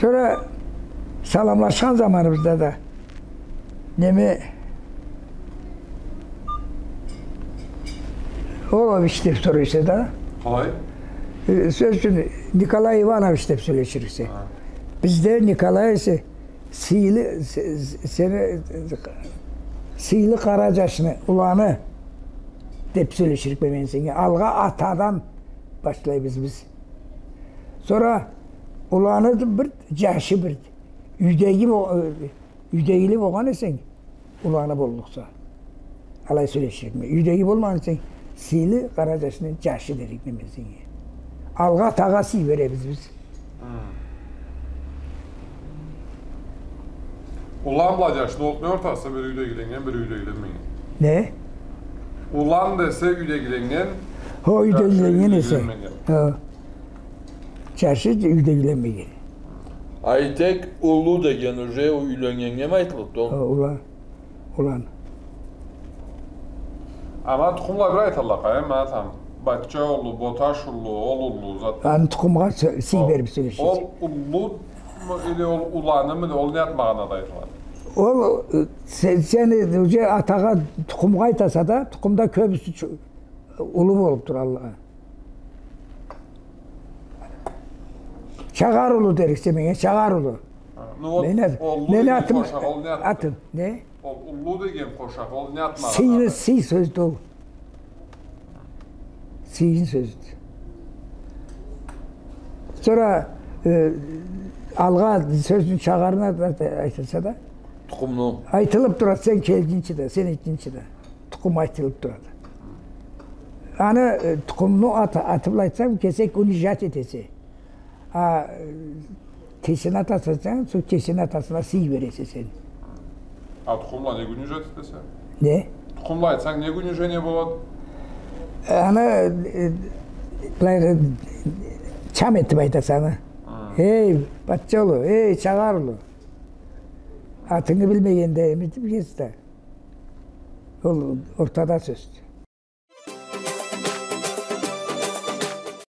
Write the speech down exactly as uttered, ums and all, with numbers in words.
Сора саламлашхан заманыбызда да, неме, Олович деб сорайса да. Къалай? Э, сёз ючюн, Николай Иванович деб сёлешириксе. Ха. Бизде Николай эсе, сыйлы, се-, се-, сени, сыйлы къара джашны, уланы деб сёлеширикме мен сеннге. Алгъа атадан башлайбыз биз. Сора уланы бир, джашы бир. Юйдеги бо-, э, юйдегили болгъан эсенг, уланы боллукъса. Алай сёлеширикме. Юйдеги болмагъан эсенг, сыйлы къара джашны джашы дерикме мен сеннге. Алгъа атагъа сый беребиз биз. Хы. Улан бла джашны, ол не ортасы, бир юйдегиленнген, бир юйдегиленмеген. Не? Улан десе юйдегиленнген, хо, джашы юйдегиленнген эсе. Юйдегиленмеген. Хо. Джашы юйдегиленмеген. Айтек уллу деген уже юйленнгеннгеми айтылыбды ол? Хо, улан. Улан. Ама тукъумла бир айталла, къайын, ма, там, Батча уллу, Боташ уллу, ол уллу зат. Аны тукъумгъа сё-, сый бериб сёлеширик. Ол уллуму или ол уланымы, ол не зат магъанада айтылады? Ол, э, се-, сени уже атагъа, тукъумгъа айтаса да, тукъумда кёбюсю чу-, уллу болуб туралла. Чагъар улу дериксе меннге, Чагъар улу. Ха, ну вот, мени ат-, ол уллу мени деген атым, къошакъ, ол не зат? Атым, не? Ол уллу деген къошакъ, ол не зат магъанада? Сыйны, сый сёздю ол. Сыйны сёздю. Сора, э, алгъа сёзню чагъарына да айтылса да. Тукъумну. Айтылыб турады, сен келгинчи да, сен этгинчи да. Тукъум айтылыб турады. Аны, э, тукъумну ат-, аты бла айтсанг, кесек унижать этесе. А, э, кесини атасы айтсанг, сол кесини атасына сый бересе сен. А тукъумла нек унижать этесе? Не? Тукъумла айтсанг, нек унижение болады? Аны, э, былай, э, чам этиб айтаса аны. Хы. Эй, Батча улу, эй, Чагъар улу. Атынгы билмегенде, эмитиб кес да. Ол ортада сёздю.